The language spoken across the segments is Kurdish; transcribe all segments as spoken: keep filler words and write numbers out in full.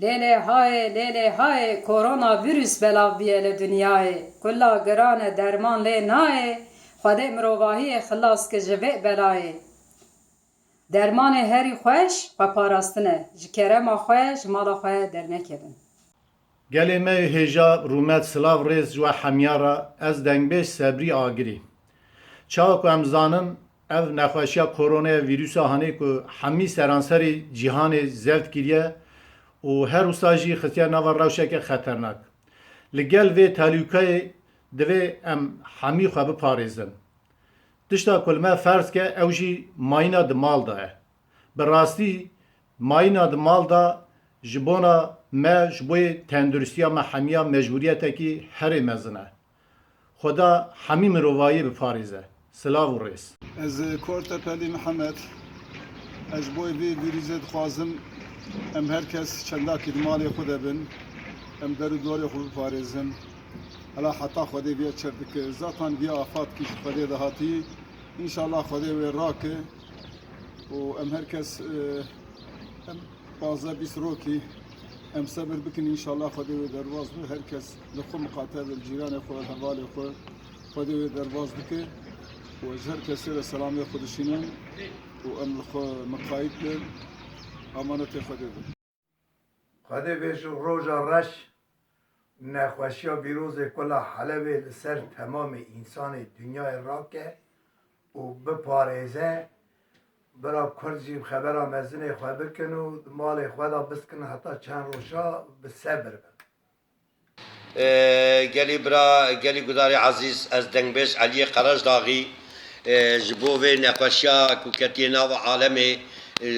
Lê lê hayê, lê lê hayê, koronavîrus belav bîye li dinyayê. Kula giran e, derman lê nayê, Xwedê mirovahiyê xilas ki ji vê belayê. Dermanê herî xweş xweparastin e. Ji kerema xwe ji mala xwe dernekevin. Gelê me yê hêja, rûmet, silav, rêz ji we hemiya re. Ez dengbêj Sebrî Agirî. Çawa ku em zanin, ev nexweşiya koronaya vîrusa hanê ku hemî seranserî cîhanê zeft kiriye û her wisa jî xistiye nava rewşeke xeternak. Li gel vê tehlûkeyê divê em hemî xwe biparêzin. Tişta ku li me ferz ke, ew jî mayîna di mal de ye. Bi rastî, mayîna di mal de ji bona me, ji bo yê tenduristiya me hemiya mecbûriyetekî herê mezin e. Xweda hemî mirovahiyê biparêze. Silav û rêz. Ez Kortepelî Mihemed. Ez ji bo vê vîrusê dixwazim em her kes çendakî di malê xwe de bin. Em der û dorê xwe biparêzin. Hela heta Xwedê viya çêr dike. Zatan viya afatkî ji Xwedê de hatî. Înşallah Xwedê wê rake. Û em her kes, e, em pazdeh bîst rokî em sebir bikin, înşallah Xwedê wê derbas be. Her kes li xwe miqate be, li cîranê xwe, li hevalê xwe, Xwedê wê derbas bike. Û ez her kesê re selamê xwe dişînim û em li xwe miqayît bin. Amanetê Xwedê bin. Xwedê vê ji roja reş nexweşiya vîrozê kula Helebê li ser temamê însanê dinyayê rake û biparêze. Bira Kurd jî xebera mezinê xwe bikin û di malê xwe de biskin heta çend roja bi sebir bin. Gelî bira, gelî gudarê ezîz, ez dengbêj Eliyê Qerejdaxî, e, ji bo vê nexweşiya ku ketiye nava alemê, e,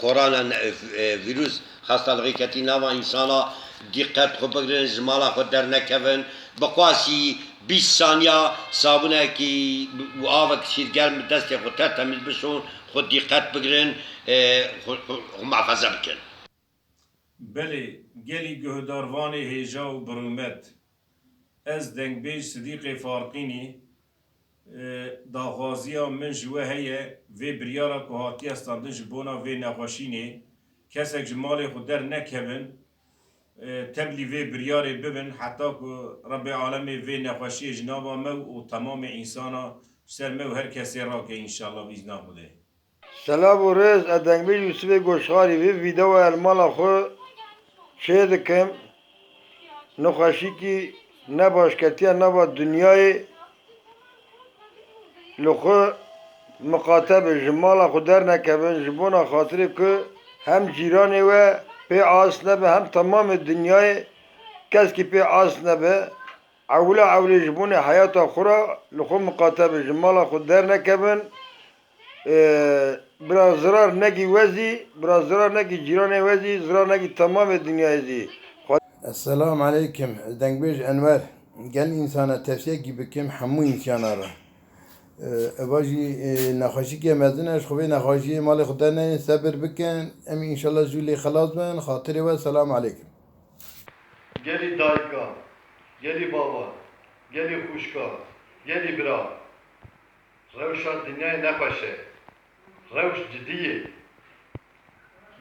korona ne-, e, vîrus hestalixî ketî nava însana, dîqet xwe bigirin, ji mala xwe dernekevin, bi qasî bîst saniya sabûnekî û avek şîrgerm bi destê xwe tertemîz bişon, xwe dîqet bigirin, e, xwe, xwe, xwe muhafaza bikin. Belê, gelî guhdarvanê hêja û birûmet. Ez dengbêj Sidîqê Farqînî, e, daxwaziya min ji we heye, vê biryara ku hatiye standin ji bona vê nexweşînê, kesek ji malê xwe dernekevin, e, tevlî vê biryarê bibin, heta ku Rebbê Alemê vê nexweşiyê ji nava me û temamê însana ji ser me û her kesê rake, înşallah, bi îzna Xwedê. Selav û rêz, ez dengbêj Yûsifê Goşxarî vê vîdeoya li mala xwe çê dikim. Nexweşîkî nebaş ketiye nava dinyayê. Li xwe miqate bin, ji mala xwe dernekevin, ji bona xatirê ku hem cîranê we pê as nebe, hem temamê dinyayê keskî pê as nebe. Ewla ewlê ji bonê heyata xwe re li xwe miqate bin, ji mala xwe dernekevin. Ee, bira zirar negî we zî, bira zirar negî cîranê we zî, zirar negî temamê dinyayê zî. Xwe- Esselamu aleykum, ez dengbêj Enwer. Gel însana tevsiyekî bikim hemû însana re. Ee, eva jî, e, nexweşîkê mezin e, ji xwe vê nexweşiyê malê xwe derneyên, sebir bikin. Em înşallah jû lê xelas bin. Xatirê we, selamu aleykum. Gelî dayika, gelî baba, gelî xwişka, gelî bira. Rewşa dinyayê nexweş e. Rewş cidî ye.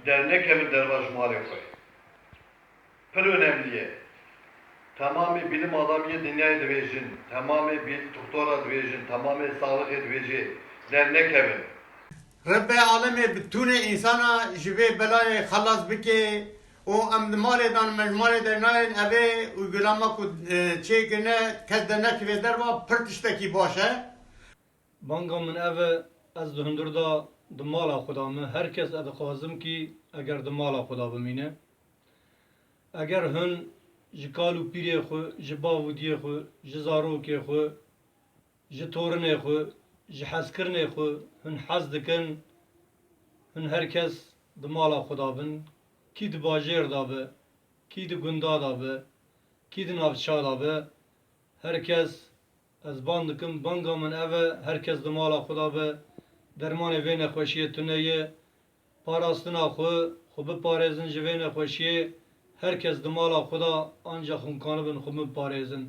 Dernekevin derva ji malê xwe. Pir önemlî ye. Temamê bilim adamiyê dinyayê dibêjin, temamê bi-, doktora dibêjin, temamê saxlixê dibêjê, dernekevin. Rebbe alemê bi tûnê însana ji vê belayê xelas bike û em di malê dan, me ji malê dernayên evê û gulama ku, e, çêkirine kes derneçivê derva pir tiştekî baş e. Banga min ev e, ez di hundir de di mala xwe de me. Her kes ez dixwazim kî eger di mala xwe de bimîne. Eger hûn ji kal û pîrê xwe, ji bav û diyê xwe, ji zarokê xwe, ji torinê xwe, ji hezkirinê xwe hûn hez dikin, hûn her kes di mala xwe de bin, kî di bajêr de be, kî di gunda de be, kî di navça de be, her kes, ez ban dikim, banga min ev e, her kes di mala xwe de be, dermanê vê nexweşiyê tune ye, parastina xwe, xwe biparêzin ji vê nexweşiyê, her kes di mala xwe de, ancax hûn kanibin xwe biparêzin.